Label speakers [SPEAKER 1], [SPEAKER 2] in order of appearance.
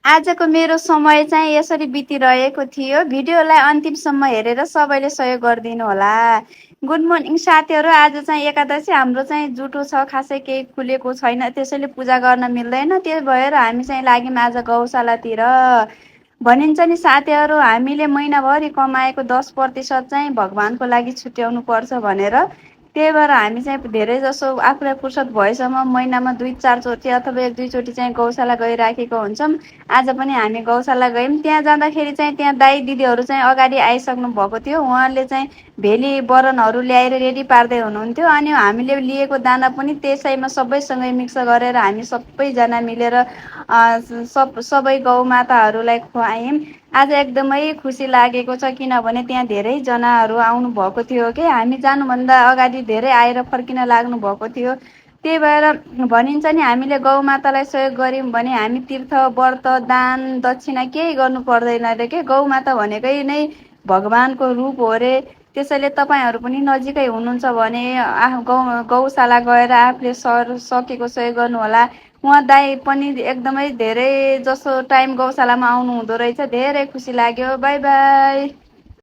[SPEAKER 1] आजको मेरो समय चाहिँ यसरी बितिरहेको थियो। भिडियोलाई अन्तिमसम्म हेरेर सबैले सहयोग गरिदिनु होला। गुड मर्निङ साथीहरू। आज चाहिँ एकादशी हाम्रो चाहिँ जुठो छ, खासै केही खुलेको छैन, त्यसैले पूजा गर्न मिल्दैन। त्यही भएर हामी चाहिँ लाग्यौँ आज गौशालातिर। भनिन्छ नि साथीहरू, हामीले महिनाभरि कमाएको 10% चाहिँ भगवान्को लागि छुट्याउनु पर्छ भनेर। त्यही भएर हामी चाहिँ धेरै जसो आफूलाई फुर्सद भएसम्म महिनामा 2-4 चोटि अथवा 1-2 चोटि चाहिँ गौशाला गइराखेको हुन्छौँ। आज पनि हामी गौशाला गयौँ। त्यहाँ जाँदाखेरि चाहिँ त्यहाँ दाइ दिदीहरू चाहिँ अगाडि आइसक्नु भएको थियो। उहाँले चाहिँ भेली बरनहरू ल्याएर रेडी पार्दै हुनुहुन्थ्यो। अनि हामीले लिएको दाना पनि त्यसैमा सबैसँगै मिक्स गरेर हामी सबैजना मिलेर सबै गौमाताहरूलाई खुवायौँ। आज एकदमै खुसी लागेको छ, किनभने त्यहाँ धेरैजनाहरू आउनु भएको थियो कि हामी जानुभन्दा अगाडि धेरै आएर फर्किन लाग्नु भएको थियो। त्यही भएर भनिन्छ नि, हामीले गौमातालाई सहयोग गऱ्यौँ भने हामी तीर्थ व्रत दान दक्षिणा केही गर्नु पर्दैन अरे के। गौमाता भनेकै नै भगवानको रूप हो रे। त्यसैले तपाईँहरू पनि नजिकै हुनुहुन्छ भने गौशाला गएर आफूले सकेको सहयोग गर्नुहोला। उहाँ दाई पनि एकदमै धेरै जसो टाइम गौशालामा आउनु हुँदो रहेछ। धेरै खुसी लाग्यो। By by.